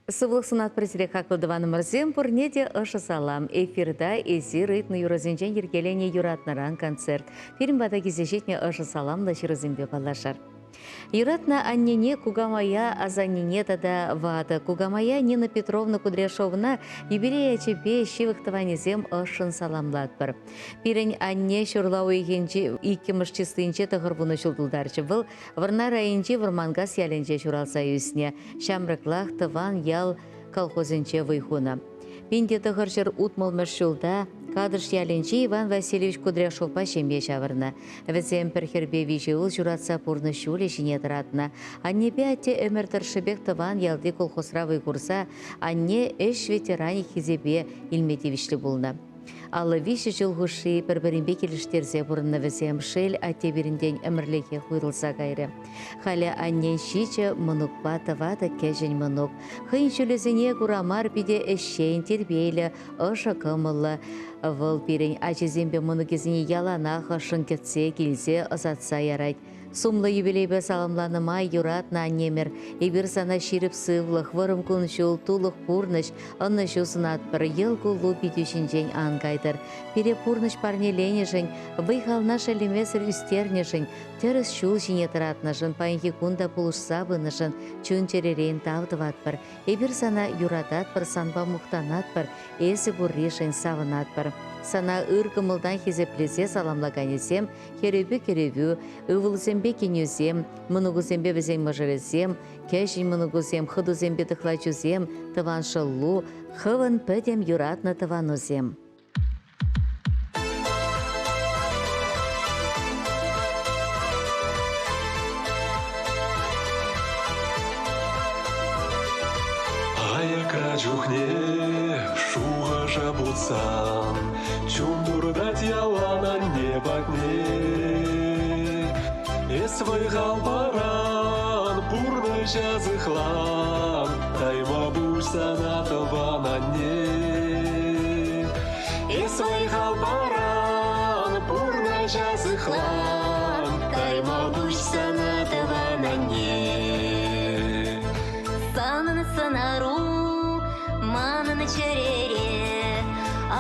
Сывлӑх сунатпӑр сире, хаклӑ тӑванӑмӑрсем, пурне те ӑшӑ салам. Эфирта эсир ыйтнӑ юрӑсенчен йӗркеленӗ юратнӑран концерт. Пирӗн пата килсе ҫитнӗ ӑшӑ саламлӑ ҫырусемпе паллашар. Юратнӑ аннене, кукамая, асаннене тата ватӑ кукамая Нина Петровна Кудряшовӑна юбилей ячӗпе ҫывӑх тӑванӗсем ӑшшӑн саламлатпӑр. Пирӗн анне ҫурла уйӑхӗнчи иккӗмӗш числинче 90 ҫул тултарчӗ. Вӑл Вӑрнар районӗнчи Вӑрманкас ялӗнче ҫуралса ӳснӗ. Ҫамрӑклах тӑван ял колхозӗнче вӑй хунӑ. 1960 ҫулта Катӑш ялӗнчи Иван Васильевич Кудряшовпа ҫемье ҫавӑрнӑ. Вӗсем пӗр хӗрпе виҫӗ ывӑл ҫуратса пурнӑҫ ҫулӗ ҫине тӑратнӑ. Аннепе атте ӗмӗр тӑршшӗпех тӑван ялти колхозра вӑй хурса анне ӗҫ ветеранӗ хисепе илме тивӗҫлӗ пулнӑ. 53 ҫул хушши пӗр-пӗринпе килӗштерсе пурӑннӑ вӗсем. Шел, атте пирӗнтен ӗмӗрлӗхех уйрӑлса кайрӗ. Халӗ аннен ҫичӗ мӑнукпа тӑватӑ кӗҫӗн мӑнук. Хӑйӗн ҫулӗсене кура мар питӗ ӗҫчен, тирпейлӗ, ӑшӑ кӑмӑллӑ. Вӑл пирӗн ачисемпе мӑнукӗсене яланах ӑшшӑн кӗтсе килсе ӑсатса ярать. Сумлӑ юбилейпе саламланӑ май юратнӑ аннемӗр, эпир сана ҫирӗп сывлӑх, вӑрӑм кун-ҫул, тулӑх пурнӑҫ, ӑнӑҫу сунатпӑр, йӑл куллу питӳ ҫинчен ан кайтӑр. Пире пурнӑҫ парнеленӗшӗн, вӑй-хална шеллемесӗр ӳстернӗшӗн, тӗрӗс ҫул ҫине тӑратнӑшӑн, паянхи кун та пулӑшса пынӑшӑн чун-чӗререн тав тӑватпӑр. Эпир сана юрататпӑр, санпа мухтанатпӑр, эсӗ пурришӗн савӑнатпӑр. Сана ыр кӑмӑлтан хисеплесе саламлаканӗсем хӗрӳпе кӗрӗвӳ, ывӑлсемпе кинӳсем, мӑнукусемпе вӗсен мӑшӑрӗсем, кӗҫӗн мӑнукусем, хӑтусемпе тӑхлачусем, тӑван шӑллу, хӑвӑн пӗтӗм юратнӑ тӑванусем. Аякра чухне шухӑша путсан Чун туртать ялан анне патне. Эс вӑй-хал паран, пурнӑҫа сыхлан, Тайма пуҫ сана тӑван анне. Эс вӑй-хал паран, пурнӑҫа сыхлан, Тайма пуҫ сана тӑван анне. Санӑн сӑнару манӑн чӗрере,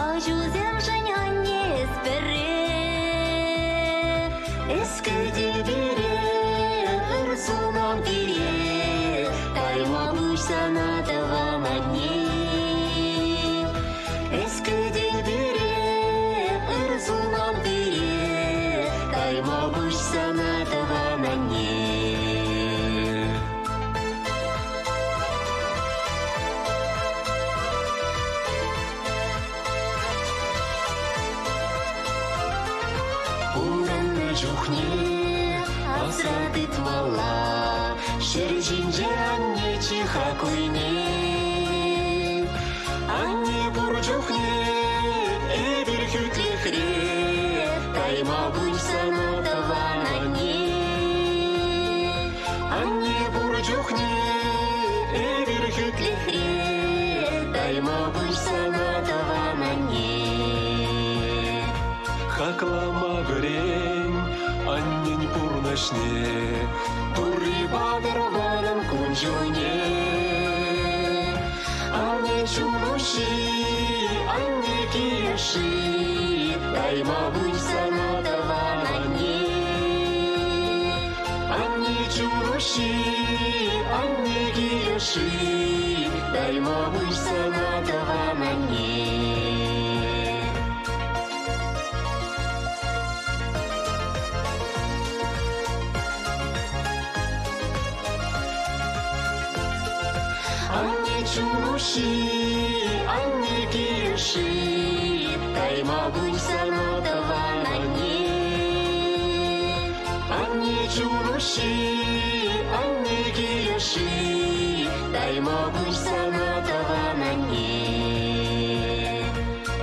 Аҫусемшӗн анне эс пӗрре. Эс кӗтӗ пире, ыр сунам пире, Тайма пуҫ сана тӑван анне. Эс кӗтӗ пире, ыр сунам пире, Тайма пуҫ сана тӑван анне. Пурӑннӑ чухне асра тытмалла ҫӗр ҫинче анне чи хаклине. Анне пур чухне эпир хӳтлӗхре, тайма пуҫ сана тӑван анне. Анне пур чухне эпир хӳтлӗхре, тайма пуҫ сана тӑван анне. Хаклама вӗрен аннен пурнӑҫне, Турри патӑр манӑн кун-ҫулне. Анне чун-уҫҫи, анне кил-ӑшши, тайма пуҫ сана тӑван анне. Анне чун-уҫҫи, анне кил-ӑшши, тайма пуҫ сана тӑван анне. Анне чун-уҫҫи, анне кил-ӑшши, тайма пуҫ сана тӑван анне. Анне чун-уҫҫи, анне кил-ӑшши, тайма пуҫ сана тӑван анне.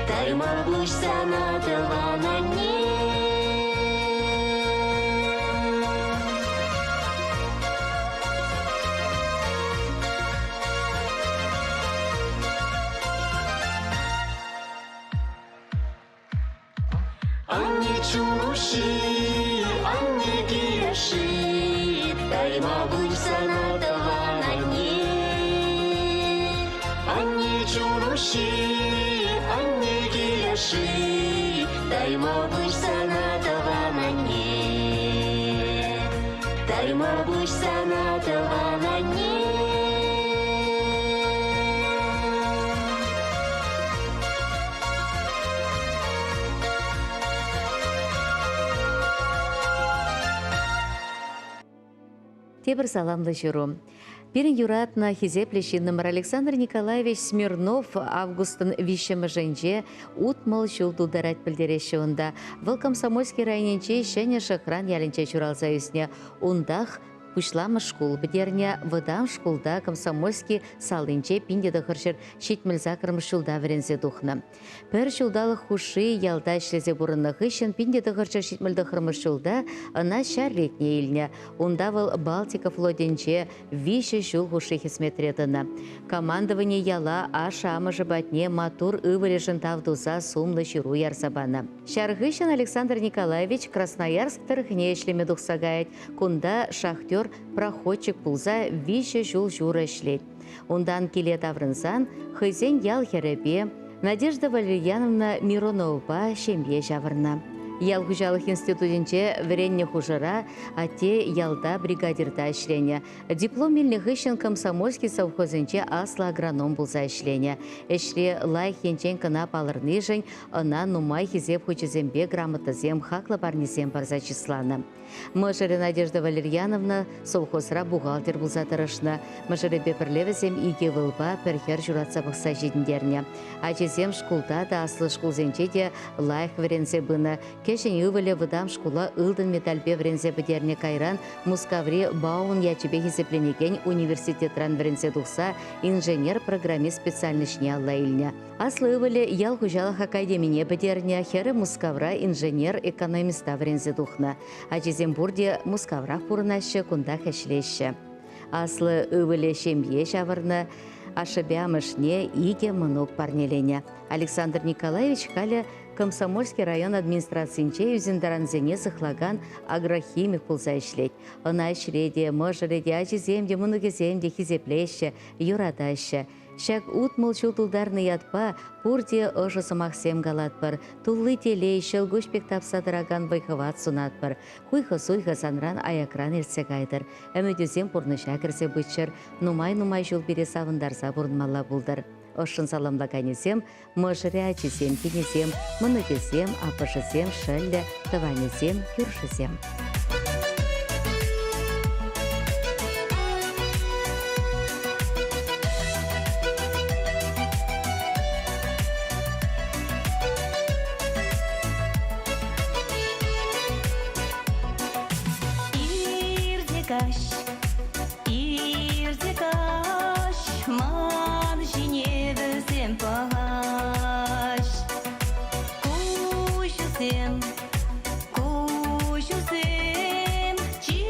Тайма пуҫ сана тӑван анне. Анне чун-уҫҫи, анне кил-ӑшши, тайма пуҫ сана тӑван анне. Анне чунуши, анне килӗши, Тайма пуҫ сана, тӑван анне. Тайма пуҫ сана, тӑван анне. Тепӗр саламлӑ ҫыру. Пирӗн юратнӑ хисеплӗ ҫыннӑмӑр Александр Николаевич Смирнов августӑн виҫҫӗмӗшӗнче 60 ҫул тултарать пӗлтереҫҫӗ унта. Вӑл Комсомольски районӗнчи Ҫӗнӗ Шӑхран ялӗнче ҫуралса ӳснӗ. Унтах пуҫламӑш шкул пӗтернӗ, вӑтам шкулта Комсомольски салинче 1978 ҫулта вӗренсе тухнӑ. Пӗр ҫулталӑк хушши ялта ӗҫлесе пурӑннӑ хыҫҫӑн 1979 ҫулта ӑна ҫар ретне илнӗ. Унта вӑл Балтика флотӗнче виҫӗ ҫул хушши хӗсметре тӑнӑ. Командовани яла ашшӗ-амӑшӗ патне маттур ывӑлӗшӗн тав туса сумлӑ ҫыру ярса панӑ. Ҫар хыҫҫӑн Александр Николаевич Красноярск тӑрӑхне ӗҫлеме тухса каять. Кунта шахтер проходчик пулса виҫӗ ҫул ҫурӑ ӗҫлет. Унтан киле таврӑнсан хӑйсен ял хӗрӗпе Надежда Валерьяновна Мироновӑпа ҫемье ҫавӑрнӑ. Ял хуҫалӑх институтӗнче вӗреннӗ хушӑра атте ялта бригадирта ӗҫленӗ. Диплом илнӗ хыҫҫӑн Комсомольский совхозӗнче аслӑ агроном пулса ӗҫленӗ. Ӗҫре лайӑх енчен кӑна палӑрнишӗн ӑна нумай хисеп хучӗсемпе грамотӑсем, хаклӑ парнесем парса чысланӑ. Мӑшӑрӗ Надежда Валерьяновна совхозра бухгалтер пулса тӑрӑшнӑ. Мӑшӑрӗпе пӗрле вӗсем икӗ ывӑлпа пӗр хӗр ҫуратса пӑхса ҫитӗнтернӗ. Ачисем шкулта та, аслӑ шкулсенче те лайӑх вӗренсе пынӑ. Кӗҫӗн ывӑлӗ вӑтам шкула ылтӑн медальпе вӗренсе пӗтернӗ кайран Мускаври Баун ячӗпе хисепленекен университетран вӗренсе тухса инженер-программист специальноҫне алла илнӗ. Аслӑ ывӑлӗ ял хуҫалӑх академине пӗтернӗ, хӗрӗ Мускавра инженер-экономиста вӗренсе тухнӑ. Ачисем пурте Мускаврах пурӑнаҫҫӗ, кунтах ӗҫлеҫҫӗ. Аслӑ ывӑлӗ ҫемье ҫавӑрнӑ, ашшӗпе амӑшне икӗ мӑнук парнеленӗ. Александр Николаевич халӗ Комсомольски район администрацинче ӳсентӑрансене сыхлакан агрохимик пулса ӗҫлет. Ӑна ӗҫре те, мӑшӑрӗ те, ачисем те, мӑнукӗсем те хисеплеҫҫӗ, юратаҫҫӗ. Ҫак 60 ҫул тултарнӑ ятпа пурте ӑшӑ сӑмахсем калатпӑр, тулли телей, ҫӑлкуҫ пек тапса тӑракан вӑй-хӑват сунатпӑр. Хуйхӑ-суйхӑ санран аякран иртсе кайтӑр, ӗмӗтӳсем пурнӑҫа кӗрсе пыччӑр, нумай-нумай ҫул пире савӑнтарса пурӑнмалла пултӑр. Ӑшшӑн саламлаканӗсем мӑшӑрӗ, ачисем, кинӗсем, мӑнукӗсем, аппӑшӗсем, шӑллӗ, тӑванӗсем, кӳршӗсем. Ирте каҫ, Ирте каҫ ман ҫине вӗсем пӑхаҫ. Куҫусем, куҫусем, чи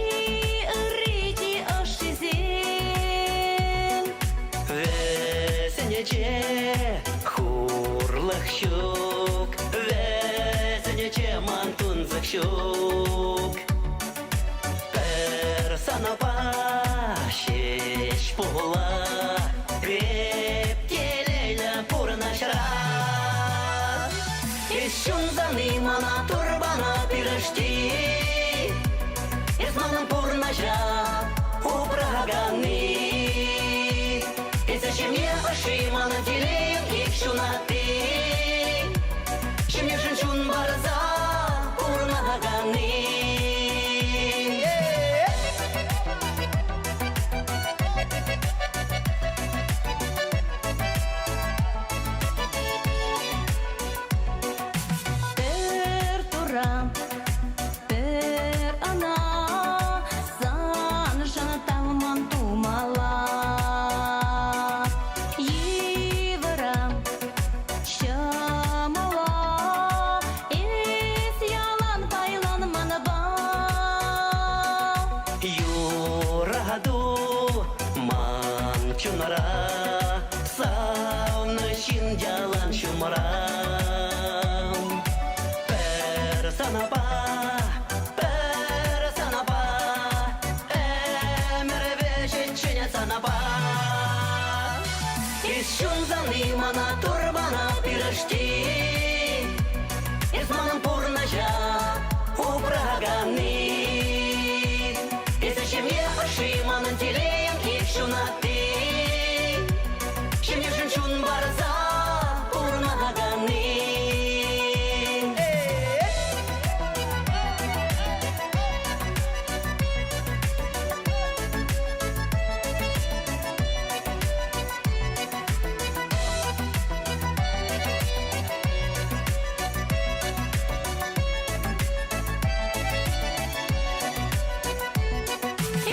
ырри, чи ӑшшисем. Вӗсенече хурлӑх ҫук, вӗсенече ман тунсӑх ҫук. Пӗр санапа ҫеҫ пула эп телейлӗ пурнӑҫра. Эс ҫунсан-и мана турбана пирӗшти, Эс манӑн пурнӑҫа упраканни. Эсӗ ҫемье ӑшши, манӑн телейӗм ик ҫунатти. Ҫемьешӗн чун парса пурӑнаканни. Пӗр тура, пӗр ӑна саншӑн талман тумалла. Йывӑра Ҫӑмӑла эс ялан пайлан манпа. Юрату ман чунра, савнӑ ҫын ялан ҫумра. Пӗр санапа, пӗр санапа, ӗмӗр вӗҫӗччен санапа. Эс ҫунсан-и мана турбана пирӗшти. Эс манӑн пурнӑҫа упраканни. Эсӗ ҫемье ӑшши манӑн телейӗм ик ҫунатти. Ҫемьешӗн чун парса пурӑнаканни.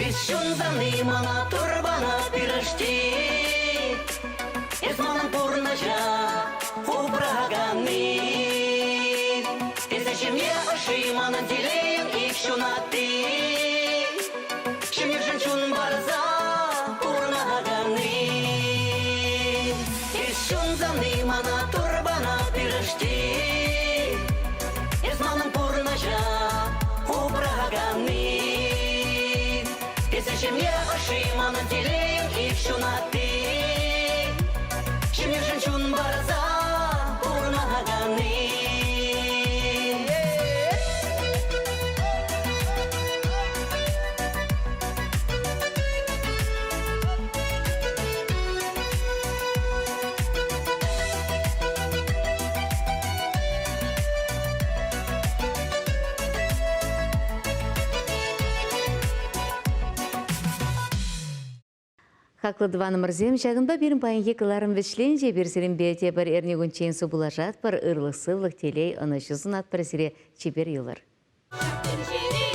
Эс ҫунсан-и мана турбана пирӗшти. Эс манӑн пурнӑҫа упраканни. Эсӗ ҫемье ӑшши манӑн телейӗм ик ҫунатти. Ҫемьешӗн чун парса пурӑнаканни. Эс ҫунсан-и мана турбана пирӗшти. Эс манӑн пурнӑҫа упраканни. Эсӗ ҫемье ӑшши манӑн телейӗм ик ҫунатти. Ҫемьешӗн чун парса пурӑнаканни. Хаклӑ тӑванӑмӑрсем, ҫакӑнпа пирӗн паянхи кӑларӑм вӗҫленчӗ. Эпир сирӗнпе тепӗр эрнекунччен сывпуллашатпӑр. Ырлӑх-сывлӑх, телей, ӑнӑҫу сунатпӑр сире. Чипер юлӑр. Тӗнчере.